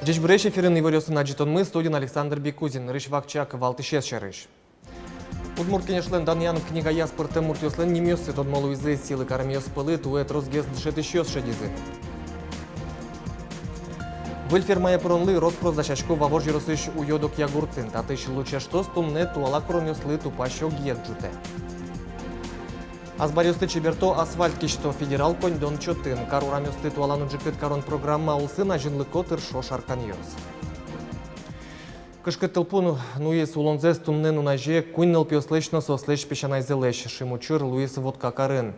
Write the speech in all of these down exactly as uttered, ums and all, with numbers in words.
Ӟечбуресь! Эфирын иворъёсын адӟытонмы, студиын Александр Бекузин. Нырысь вакчияк валтӥсез сярысь. Удмурт Кенешлэн данъян книгаяз пыртэм муртъёслэн нимъёссы тодмо луизы. Сӥлы каремъёс пӧлы туэ тросгес дышетӥсьёс шедизы. Выль фермае пыронлы рос-прос дасясько Вавож ёросысь Уё-Докъя гуртын. Татысь лулчаштос туннэ туала куронъёслы тупась огъет ӝутэ. Азбаръёсты чеберто, асфальт кисьто федерал коньдон чотын. Кар урамъёсты туала но ӝикыт карон программа улсын азинлыко тыршо шарканъёс. Кышкыт тылпу нуиз улонзэс туннэ нуназе куинь нылпиослэсь но соослэсь песянайзылэсь. Шимучыр луиз Воткакарын.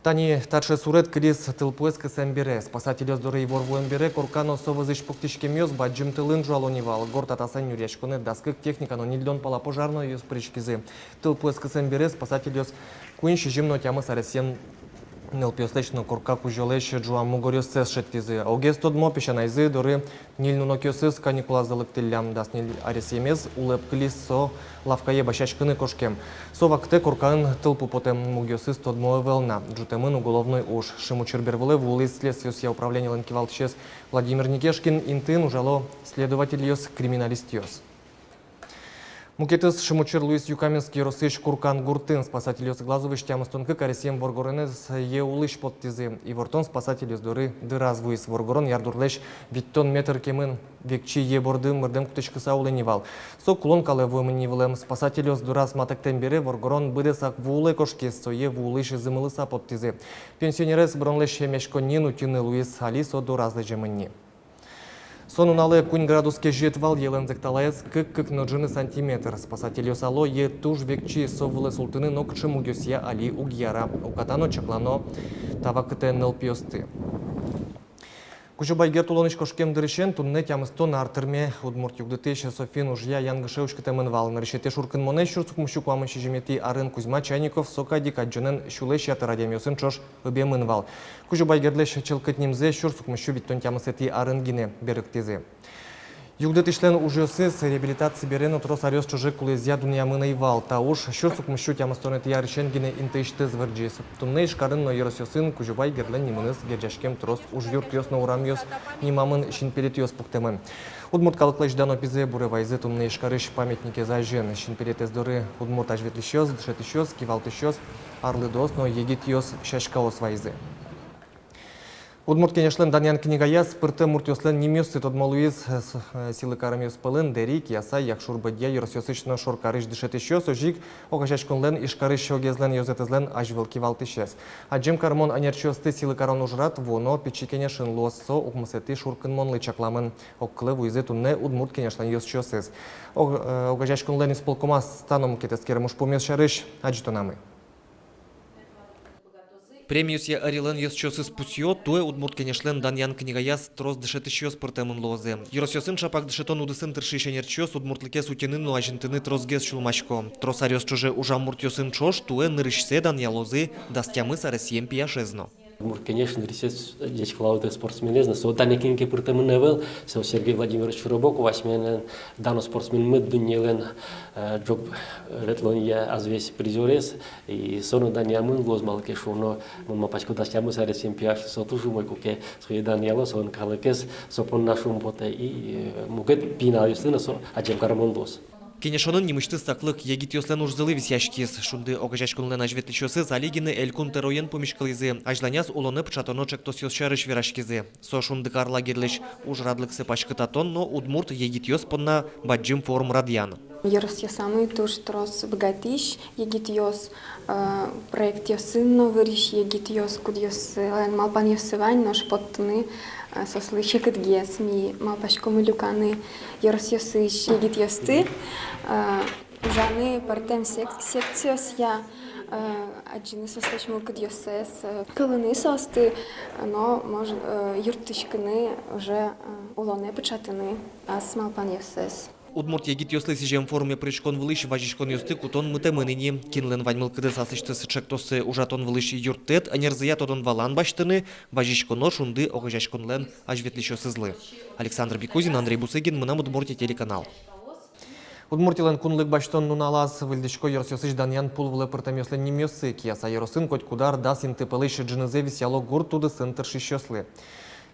Тани таӵе сурет кылиз тылпуэз кысэм бере. Спасательёс доры ивор вуэм бере корка но со вӧзысь пуктӥськемъёс бадӟым тылын ӝуало ни вал. Горд атасэн нюръяськонэ дас кык техника но ньыльдон пала пожарнойёс пыриськизы. Тылпуэз кысэм бере спасательёс куинь, сизьым но тямыс аресъем нылпиослэсь но корка кузёлэсь ӝуам мугоръёссэс шедьтӥзы. Огез тодмо, песянайзы доры ньыль нунокъёсыз каникулазы лыктӥллям. Дас ньыль аресъемез улэп кылиз, со лавкае басьяськыны кошкем. Со вакытэ коркаын тылпу потэм мугъёсыз тодмо ӧвӧл на. Ӝутэмын уголовной уж. Шимучыр бервылэ вуылӥз следствиосъя управлениелэн кивалтӥсез Владимир Никешкин, интыын ужало следовательёс, криминалистъёс. Мукетыз шимучыр луиз Юкаменск ёросысь Куркан гуртын. Спасательёс Глазовысь тямыстон кык аресъем воргоронэз йӧ улысь поттӥзы. Ивортон спасательёс доры дыраз вуиз. Воргорон ярдурлэсь витьтон метр кемын векчи йӧ борды мырдэм кутӥськыса улэ ни вал. Со кулон калэ вуэмын ни вылэм. Спасательёс дыраз матэктэм бере воргорон быдэсак ву улэ кошкиз, сое ву улысь зымылыса поттӥзы. Пенсионерез быронлэсь эмъяськонниын утьыны луиз, али со дораз лэземын ни. Со нуналэ куинь градус кезьыт вал, йӧлэн зӧкталаез кык-кык но ӝыны сантиметр. Спасательёс ало, йӧ туж векчи, со вылэ султыны нокыӵе мугъёсъя али уг яра. Уката но чаклано та вакытэ нылпиосты. Кузебай Герд улонысь кошкем дырысен туннэ тямыстон ар тырме. Удмурт югдытӥсь СОФИН ужъя янгыше уськытэмын вал. Нырысетӥ шуркынмонэз сюрс укмыссю куамын сизьыметӥ арын Кузьма Чайников со кадь ик адӟонэн сюлэсь ятыр адямиосын ӵош ыбемын вал. Кузебай Гердлэсь чылкыт нимзэ сюрс укмыссю витьтон тямысэтӥ арын гинэ берыктӥзы. Югдытӥсьлэн ужъёсыз реабилитаци бере но трос аръёс ӵоже кулэезъя дунъямын ӧй вал. Та уж сюрс укмыссю тямыстонэтӥ арысен гинэ интыысьтыз вырӟиз. Туннэ Ижкарын но ёросъёсын Кузебай Гердлэн нимыныз герӟаськем трос ужъюртъёс но урамъёс нимамын синпелетъёс пуктэмын. Удмурт калыклэсь дано пизэ буре вайизы туннэ Ижкарысь памятникез азьын. Синпелетэз доры удмурт азьветлӥсьёс, дышетӥсьёс, кивалтӥсьёс, арлыдоос но егитъёс сяськаос вайизы. Удмурт Кенешлэн данъян книгаяз пыртэм муртъёслэн нимъёссы тодмо луиз. С-, э, сӥлы каремъёс пӧлын Дэри, Кияса, Якшур-Бӧдья ёросъёсысь но Шоркарысь дышетӥсьёс, озьы ик огазеяськонлэн Ижкарысь огезлэн ёзэтэзлэн азьвыл кивалтӥсез. Адӟем кармон ӧнерчиосты сӥлы карон ужрад вуоно Пичи Кенешын луоз. Со укмысэтӥ шуркынмонлы чакламын. Огкылэ вуизы туннэ Удмурт Кенешлэн ёзчиосыз. Ог-, э, огазеяськонлэн исполкомаз та но мукет эскерем ужпумъёс сярысь адӟытонамы. Премиосъя ӧрилэн ёзчиосыз пусъё: туэ Удмурт Кенешлэн данъян книгаяз трос дышетӥсьёс пыртэмын луозы. Ёросъёсын ӵапак дышетон удысын тыршись ӧнерчиос удмуртлыкез утьыны но азинтыны тросгес сюлмасько. Трос аръёс ӵоже ужам муртъёсын ӵош туэ нырысьсэ данъялозы дас тямыс аресъем пияшез но. Удмурт Кенеш нырысьсэ ӟечкылалоз спортсменэз но. Со данъян книге пыртэмын ӧвӧл, со Сергей Владимирович Широбоков, асьмелэн дано спортсменмы, дуннелэн, э, ӝог, э, ветлонъя азвесь призёрез. И со но данъямын луоз, малы ке шуоно, мон малпасько, дас тямыс аресъем пияш со туж умой, куке сое данъяло, солэн калыкез со понна шумпотэ, и, э, мукет пиналъёслы но со адӟем кармон луоз. Кенешонын нимысьтыз саклык егитъёслэн ужзылы висъяськиз. «Шунды» огазеяськонлэн азьветлӥсьёсыз али гинэ Элькун тӧроен пумиськылӥзы, азьланяз улонэ пыӵатоно ӵектосъёс сярысь вераськизы. Со «Шунды» карлагерьлэсь ужрадлыксэ паськытатон но удмурт егитъёс понна бадӟым форум радъян. Ёросъёсамы туж трос быгатӥсь егитъёс, э, проектъёсын но вырись егитъёс, кудъёсызлэн малпанъёссы вань, нош поттыны, э, соослы секытгес. Ми малпаськомы люканы ёросъёсысь егитъёсты, э, ужаны пӧртэм сек-, секциосъя, э, адӟыны соослэсь мылкыдъёссэс, э, кылыны соосты, но, мож-, э, юрттӥськыны уже, э, улонэ пыӵатыны ас малпанъёссэс. Удмурт егитъёслы сӥзем форуме пыриськон вылысь вазиськонъёсты кутон мытэмын ини. Кинлэн вань мылкыдыз аслэсьтыз ӵектоссэ ужатон вылысь юрттэт, ӧнерзыя тодон-валан басьтыны, вазиськоно «Шунды» огазеяськонлэн азьветлӥсьёсызлы. Александр Бекузин, Андрей Бусыгин, «Мынам Удмуртие» телеканал. Удмуртилэн кунлык басьтон нуналаз выльдӥсько ёросъёсысь данъян пул вылэ пыртэмъёслэн нимъёссы. Кияса ёросын котькуд ар дас инты пӧлысь ӝынызэ висъяло гурт удысын тыршисьёслы.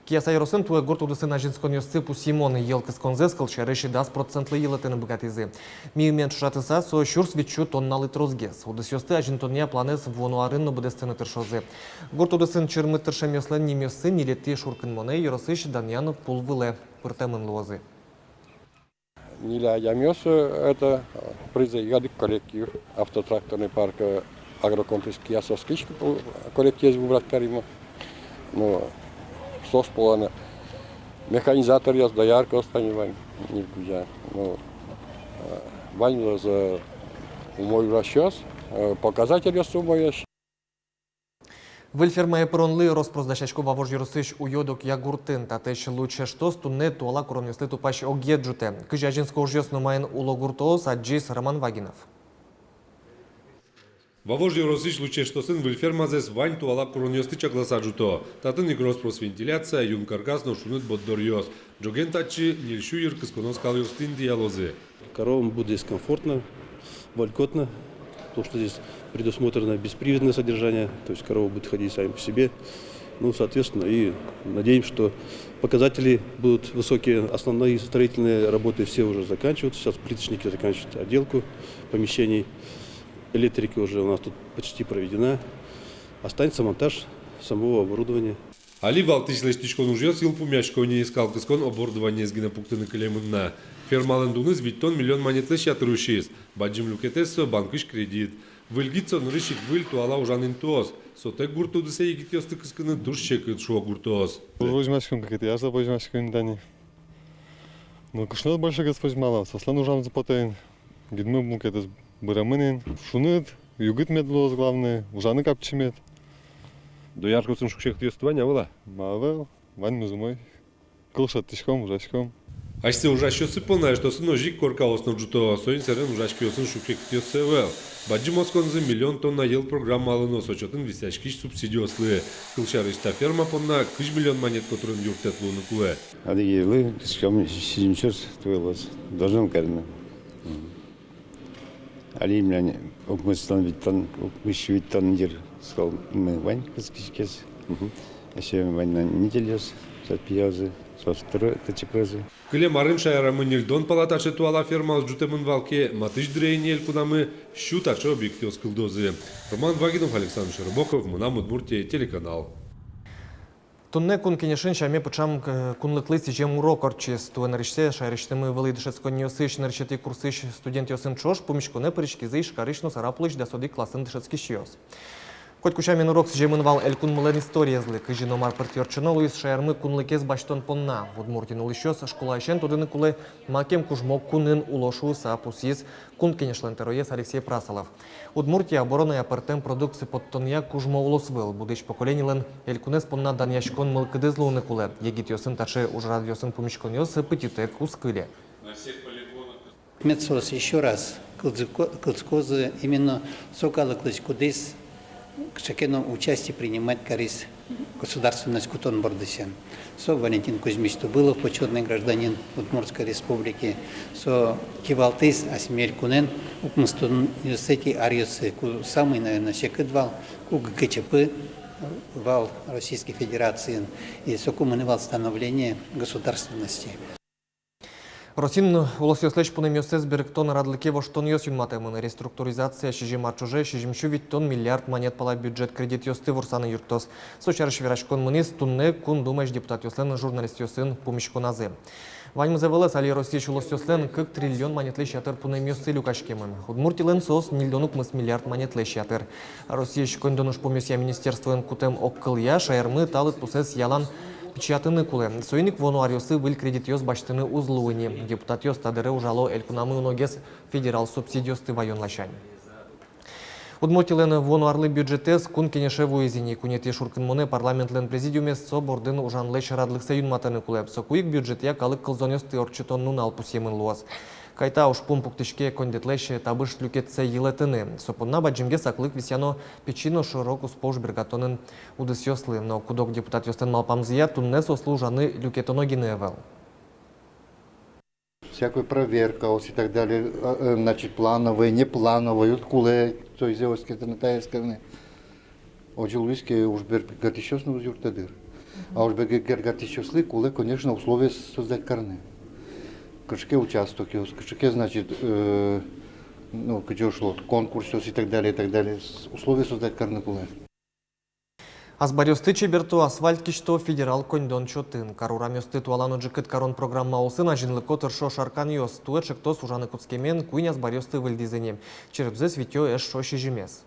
Кияса ёросын туэ гурт удысын азинсконъёсты пусйымон. Йӧл кысконзэс, кылсярысь, дас процентлы йылэтыны быгатӥзы. Миымен ӵошатыса, со сюрс витьсю тонналы тросгес. Удысъёсты азинтонъя планэз вуоно арын но быдэстыны тыршозы. Гурт удысын чырмыт тыршемъёслэн нимъёссы ньылетӥ шуркынмонэ ёросысь Данъян пул вылэ пыртэмын луозы. Ньыль адямиос, э, это, э, призэ ик одӥг коллектив, автотракторный парк, э, агрокомплекс Кияса, Оскисько, э, коллективез выбрать каримы. Ну, соос пӧлын механизаторъёс, дояркаос тани вань, ньыль кузя. Ну, э, ваньмыз, э, умой ужасьёс, э, показательёссы умоесь. Выль фермае пыронлы рос-прос дасясько Вавож ёросысь Уё-Докъя гуртын. Татысь луэ чештос туннэ туала куронъёслы тупась огъет ӝутэ. Кызьы азинско ужъёс но маин уло гуртоос, адӟиз Роман Вагинов. Вавож ёросысь луэ чештосын выль фермазэс вань туала куронъёсты чакласа ӝуто. Татын ик рос-прос вентиляция, юн каркас но шуныт борддоръёс. Ӝоген татчы ньыльсю йыр кысконо скалъёсты интыялозы. Коровам будет здесь комфортно, вольготно, потому что здесь предусмотрено бесприводное содержание, то есть коровы будут ходить сами по себе. Ну, соответственно, и надеемся, что показатели будут высокие. Основные строительные работы все уже заканчиваются. Сейчас плиточники заканчивают отделку помещений. Электрика уже у нас тут почти проведена. Останется монтаж самого оборудования. Али валтӥсь лэсьтӥськон ужъёс йылпумъясько ни, скал кыскон оборудованиез гинэ пуктыны кылемын на. Фермалэн дуныз витьтон миллион манетлэсь ятыр усиз. Бадӟым люкетэз со — банкысь кредит. Выль гид со нырысь ик выль туала ужан интыос. Сотэк гурт удысэ егитъёсты кыскыны туж секыт, шуо гуртоос. Возьмаськом, кыкетӥяз возьмаськом ини тани. Ну, кышноос большойгес возьмало, соослэн ужамзы потэ ини. Гидмы мукетыз быремын ини. Шуныт, югыт мед луоз, главное, ужаны капчи мед. Дояркаосын шуг-секытъёсты вань-а, ӧвӧл-а? Ма, ӧвӧл, ваньмыз умой. Кыл шедьтӥськом, ужаськом. Асьсэ ужасьёссы понна эштосын озьы ик коркаос но ӝуто. Соин сэрен ужась киосын шуг-секытъёссы ӧвӧл. Бадӟым осконзы миллион тонна йӧл программалы но со чотын висъяськись субсидиослы. Кылсярысь, та ферма понна кызь миллион манет котырын юрттэт луыны кулэ. Одӥгзылы кыском сизьым сюрс туэ луоз, должен карыны. Мгм. Али милям укмыстон витьтон, укмыс сю витьтон йыр скалмы вань кыскиськиз. Мгм. Эшшо вань на нительёс, соос пияозы, соос тыро-, тырчыкозы. Кылем арын шаерамы ньыльдон пала таӵе туала фермаос ӝутэмын вал ке, матысь дыре ини элькунамы сю таӵе объектъёс кылдозы. Роман Вагинов, Александр Широбоков, «Мынам Удмуртие» телеканал. Туннэ Кун Кенешын сяме пыӵам, э, кунлыклы сӥзем урок ортчиз. Туэ нырысьсэ шаерысьтымы вылӥ дышетсконниосысь нырысетӥ курсысь студентъёсын ӵош пумиськонэ пыриськизы Ижкарысь но Сарапулысь дас одӥг классын дышетскисьёс. Котьку сямен урок сӥземын вал элькунмылэн историезлы, кызьы но мар пӧртэм ортчоно луиз шаермы кунлыкез басьтон понна. Удмуртиын улӥсьёс школаысен тодыны кулэ, макем кужмо кунын уло шуыса, пусйиз Кун Кенешлэн тӧроез Алексей Прасолов. Удмуртия оборонае пӧртэм продукция поттонъя кужмо улосвыл. Будӥсь поколенилэн элькунэз понна данъяськон мылкыдыз луыны кулэ. Егитъёсын таӵе ужрадъёсын пумиськонъёс пытьытэк уз кыле. Мед соос ещё раз кылзыко-, кылзӥськозы именно со калыклэсь, кудӥз кыӵе ке но участие принимать кариз государственность кутон бордысен. Со Валентин Кузьмич Тубылов, почётный гражданин Удмуртской Республики. Со кивалтӥз асьме элькунэн укмыстонэтӥ аръёсы, ку самый, наверное, секыт вал, ку ГКЧП вал Российской Федерациын, и соку мынэ вал становление государственности. Россиын улосъёслэсь пунэмъёссэс берыктон радлыке воштонъёс юнматэмын. Реструктуризация сӥзем ар ӵоже сизьымсю витьтон миллиард манет пала бюджет кредитъёсты ворсаны юрттоз. Со сярысь вераськон мынӥз туннэ Кун Думаысь депутатъёслэн журналистъёсын пумиськоназы. Ваньмыз ӧвӧл, али Россиысь улосъёслэн кык триллион манетлэсь ятыр пунэмъёссы люкаськемын. Удмуртилэн соос ньыльдон укмыс миллиард манетлэсь ятыр. Россиысь коньдон ужпумъёсъя министерствоын кутэм огкылъя, шаермы та лыдпусэз ялан пичиятыны кулэ. Соин ик вуоно аръёсы выль кредитъёс басьтыны уз луы ни. Депутатъёс та дыре ужало элькунамы уногес федерал субсидиосты ваён ласянь. Удмуртилэн вуоно арлы бюджетэз Кун Кенеше вуиз ини. Куинетӥ шуркынмонэ парламентлэн президиумез со бордын ужанлэсь радлыксэ юнматыны кулэ. Соку ик бюджетъя калык кылзонъёсты ортчытон нунал пусъемын луоз. Кайта ужпум пуктӥське коньдэтлэсь табыш люкетсэ йылэтыны. Со понна бадӟымгес саклык висъяно пичи но шоро-куспо ужбергатонын удысъёслы. Но куд-ог депутатъёслэн малпамзыя, туннэ соослы ужаны люкетоно гинэ ӧвӧл. Всякой проверкаос и так далее, э, э, значит, плановой, неплановой, уд кулэ, то есть, оскетыны, таяськыны. Озьы луиз ке, ужбергатӥсьёс но уз юртты дыр. А уж бен гергатӥсьёслы кулэ, конечно, условиос создать карыны. Кыӵе ке участокъёс, кыӵе ке, значит, э, ну, кызьы шуод, конкурсъёс и так далее, и так далее. С-, условиос создать карыны кулэ. Азбаръёсты чеберто, асфальт кисьто федерал коньдон чотын. Кар урамъёсты туала но ӝикыт карон программа улсын азинлыко тыршо шарканъёс. Туэ ӵектос ужаны кутскемен куинь азбаръёсты выльдӥзы ни. Черкогуртысь витё эшшо сизьымез.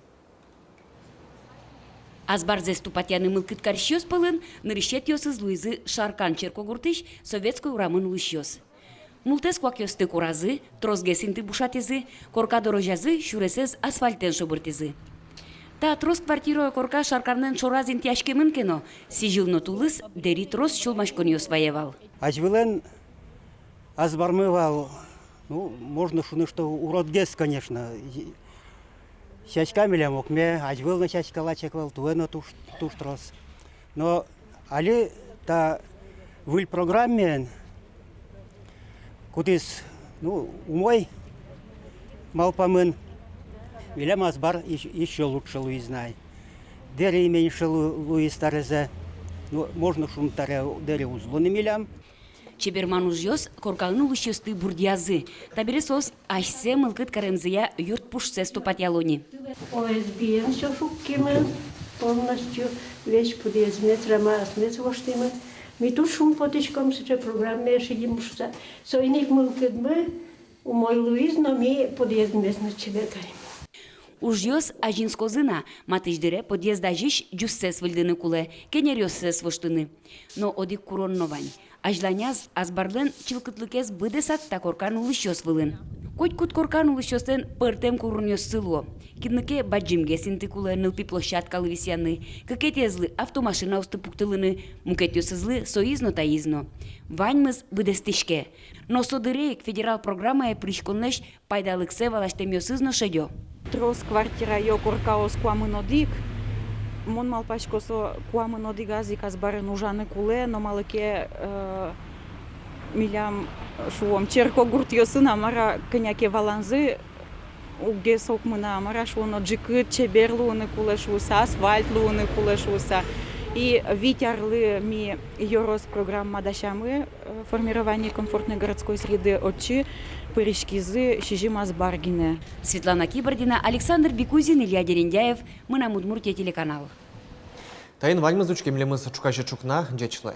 Азбарзэс тупатъяны мылкыд карисьёс пӧлын нырысетӥосыз луизы Шаркан черкогуртысь Советской урамын улӥсьёс. Мултэс куакъёсты куразы, тросгес инты бушатӥзы, корка дорозязы сюресэз асфальтэн шобыртӥзы. Та трос квартираё корка Шарканлэн шораз интыяськемын ке но, сӥзьыл но тулыс дэри трос сюлмаськонъёс вае вал. Азьвылэн азбармы вал, ну, можно шуыны, что уродгес, конечно. И сяська милям окме, азьвыл но сяська лачак вал, туэ но туж, туж трос. Но али та выль программаен, кудӥз, ну, умой малпамын, милям азбар ещ-, ещё лучше луиз на ай. Дэри меньше лу-, луиз табере. Ну, можно шуыны, табере дэри уз луы ни милям. Чеберман ужъёс коркаын улӥсьёсты бурдъязы. Табере соос асьсэ мылкыд каремзыя юрт пушсэс тупатъяло ни. О С Б-ен всё шуккимы полностью, весь подъездмес, рамаосмес воштӥмы. Ми туж шумпотӥськом сыӵе программае шедим шуыса. Соин ик мылкыдмы умой луиз но, ми подъездмес но чебер карим. Ужъёс азинскозы на, матысь дыре подъезд азьысь ӟуссэс выльдыны кулэ, кенеръёссэс воштыны. Но одӥг курон но вань. Азьланяз азбарлэн чылкытлыкез быдэсак та коркан улӥсьёс вылын. Котькуд коркан улӥсьёслэн пӧртэм куронъёссы луо. Кинлы ке бадӟымгес инты кулэ нылпи площадкалы висъяны, кыкетӥезлы автомашинаосты пуктылыны, мукетъёсызлы соиз но, таиз но. Ваньмыз быдэстӥське. Но со дыре ик федерал программае пыриськонлэсь пайдалыксэ валасьтэмъёсыз но шедё. Трос квартираё коркаос куамын одӥг. Мон малпасько, со куамын одӥгаз ик азбарын ужаны кулэ, но малы ке, э, милям, шуом, черкогуртъёсын, а мар-а, кӧня ке валанзы уггес ик мынэ, а мар-а шуоно, ӝикыт, чебер луыны кулэ шуыса, асфальт луыны кулэ шуыса. И вить арлы ми ёрос программа дасямы, э, формирование комфортной городской среды, отчы пыриськизы сизьым азбар гинэ. Светлана Кибардина, Александр Бикузин, Илья Дерендяев, «Мынам Удмуртие» телеканал. Таин ваньмыз. Учке милемыз ӵуказе ӵукна. Ӟеч луэ.